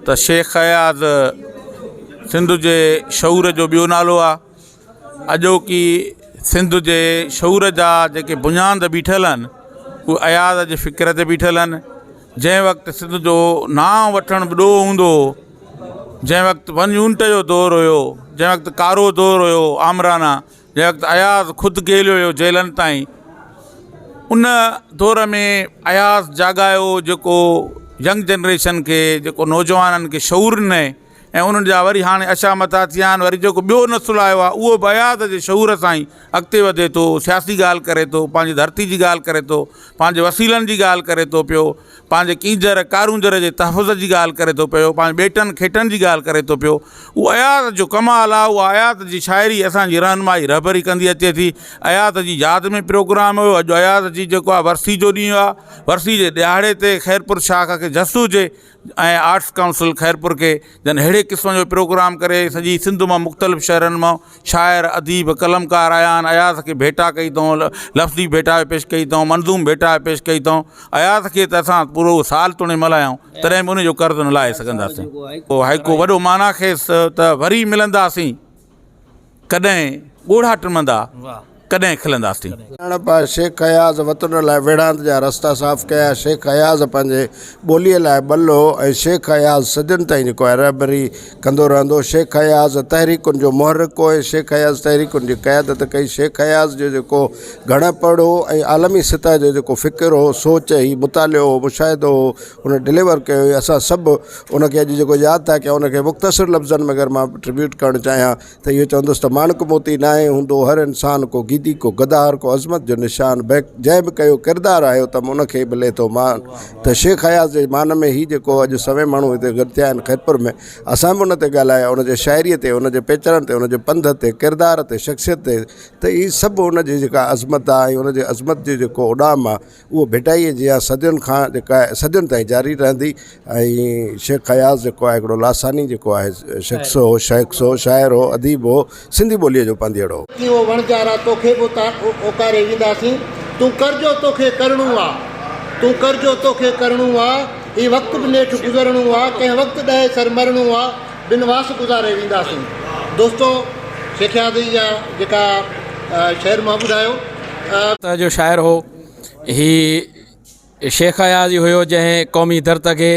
ته شيخ اياز سنڌ جي شعور جو ٻيو نالو آهي اڄوڪي سنڌ جي شعور جا جيڪي بنياد بيٺل آهن اهي اياز جي فڪر تي بيٺل آهن جنهن وقت سنڌ جو نانءُ وٺڻ به ڏوهه هوندو هو جنهن وقت ون يونٽ جو دور هيو جنهن وقت ڪارو دور هيو آمرانه جنهن وقت اياز خود گيليو هيو جيلن تائين ان دور ۾ اياز جاڳايو جيڪو ينگ جنريشن کي جيڪو نوجوانن کي شعور ڏنائين ۽ انهن جا وري هاڻي اڇا مٿا ٿيا آهن وري جيڪو ٻيو نسل آيو آهي اهو به اياز جي شعور سان ئي اڳتي وڌي ٿو سياسي ڳالهه ڪري ٿو پنهنجي ڌرتي جي ڳالهه ڪري ٿو پنهنجي وسيلن جي ڳالهه ڪري ٿو پيو پنهنجي ڪينجهر ڪارونجهر جي تحفظ جي ڳالهه ڪري ٿو پيو پنهنجي ٻيٽن کيٽن جي ڳالهه ڪري ٿو پيو اهو اياز جو ڪمال آهي اها اياز جي شاعري اسانجي رهنمائي رهبري ڪندي اچي ٿي اياز جي ياد ۾ پروگرام هيو اڄ اياز جي جيڪو آهي ورسي جو ڏينهن آهي ورسي جي ڏهاڙي تي خيرپور شاخ کي جس هجي ۽ آرٽس ڪائونسل خيرپور کي جن اهڙي قسم جو پروگرام ڪري سڄي سنڌ مان مختلف شهرن مان شاعر اديب قلمڪار آيا آهن اياز کي ڀيٽا ڪئي اٿئون لفظي ڀيٽا به پيش ڪئي اٿئون منظوم ڀيٽا به پيش ڪئي اٿئون اياز کي ته اسان پورو سال توڻي ملهايون تڏهن به ان جو قرض نه لاهي سگهنداسين هائيڪو وڏو معنيٰ خيز ته وري ملنداسين ڪڏهن ڳوڙها ٽمندا ڪڏهن کلنداسين. سياڻپ آ شيخ اياز وطن لاء ويڙهاند جا رستا صاف ڪيا، شيخ اياز پنهنجي ٻوليء لاء ٻل هو ۽ شيخ اياز صدين تائين جيڪو آهي رهبري ڪندو رهندو، شيخ اياز تحريڪن جو محرڪ هو ۽ شيخ اياز تحريڪن جي قيادت ڪئي، شيخ اياز جو جيڪو گهڻ پڙهو ۽ عالمي سطح جو جيڪو فڪر هو، سوچ هئي، مطالعو هو، مشاهدو هو، ان ڊليور ڪيو هي اسان سڀ ان کي اڄ جيڪو ياد ٿا ڪيون ان کي مختصر لفظن ۾ اگر مان ٽربيوٽ ڪرڻ چاهيان ته اهو چوندس ته ماڻڪ موتي ناهي هوندو هر انسان ڪو گيدي ڪو غدار ڪو عظمت جو نشان بيڪ جنهن به ڪيو ڪردار آهيو ته ان کي ملي ٿو مان ته شيخ اياز جي مان ۾ هي جيڪو اڄ سوين ماڻهو هتي گڏ ٿيا آهن خيرپور ۾ اسان به ان تي ڳالهايو ان جي شاعري تي ان جي پيچرن تي ان جي پنڌ تي ڪردار تي شخصيت تي ته هي سڀ ان جي جيڪا عظمت آهي ۽ ان جي عظمت جو جيڪو اڏام آهي اهو ڀٽائيء جيان صدين کان جيڪا آهي صدين تائين جاري رهندي ۽ شيخ اياز جيڪو آهي هڪڙو لاثاني جيڪو آهي شخص هو شخص هو شاعر هو اديب هو سنڌي ٻوليء جو پانڌيئڙو هو. ٿي او وڻجارا توکي به اوڪاري وينداسين تون ڪر جو توکي ڪرڻو آ تون ڪر جو توکي ڪرڻو آ هي وقت به نيٺ گذرڻو آ ڪنهن وقت ڏهي سر مرڻو آ بن واس گذاري وينداسين دوستو شيخ اياز جي جا جيڪا شعر مان ٻڌايو. ته جو شاعر هو. هي شيخ اياز ئي هيو جنهن قومي درد کي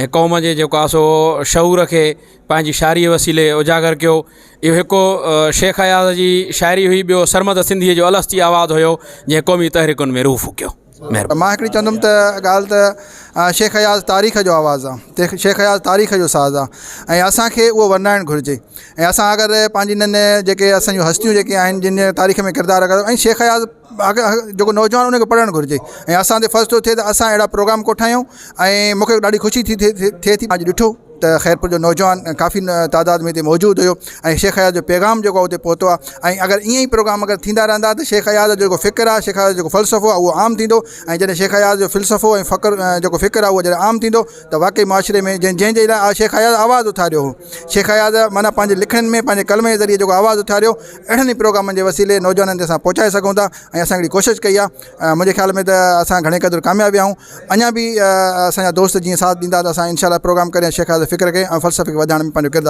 ۽ قوم جي جيڪو آهي سو شعور کي پنهنجي شاعريء وسيلي اجاگر ڪيو اهو هڪ شيخ اياز جي شاعري هئي ٻيو سرمد سنڌيء جو الستي آواز هيو جنهن قومي تحريڪن ۾ روح ڦوڪيو مهرباني. مان هڪڙي چوندم ته ڳالهه ته شيخ اياز تاريخ جو آواز آ شيخ اياز تاريخ جو ساز آ ۽ اسان کي اهو ورنائڻ گهرجي ۽ اسان اگر پنهنجي انهن جيڪي اسان جون هستيون جيڪي آهن جن تاريخ ۾ ڪردار ادا ۽ شيخ اياز جيڪو نوجوان ان کي پڙهڻ گهرجي ۽ اسان تي فرض ٿو ٿئي ته اسان اهڙا پروگرام ڪوٺايون ۽ مون کي ڏاڍي خوشي ٿي ٿئي ٿي اڄ ڏٺو ته خيرپور جو نوجوان ڪافي تعداد ۾ هتي موجود هيو ۽ شيخ اياز جو پيغام جيڪو آهي اتي پهتو آهي ۽ اگر ائين ئي پروگرام اگر ٿيندا رهندا ته شيخ اياز جو جيڪو فڪر آهي شيخ اياز جو جيڪو فلسفو آهي اهو عام ٿيندو ۽ جڏهن شيخ اياز جو فلسفو ۽ فڪر جيڪو فڪر آهي اهو جڏهن عام ٿيندو ته واقعي معاشري ۾ جنهن جنهن جي لاء شيخ اياز آواز اٿاريو هو شيخ اياز معنيٰ پنهنجي لکڻين ۾ پنهنجي قلم جي ذريعي جيڪو آواز اٿاريو اهڙن ئي پروگرامن جي وسيلي نوجوانن تي اسان پهچائي سگهون ٿا ۽ اسان هڪڙي ڪوشش ڪئي آهي منهنجي خيال ۾ ته اسان گهڻي قدر ڪامياب ويا آهيون اڃا به اسان جا دوست جيئن ساٿ ڏيندا ته اسان انشاء الله پروگرام ڪري شيخ اياز جي فڪر کي ۽ فلسفي کي وڌائڻ ۾ پنهنجو ڪردار.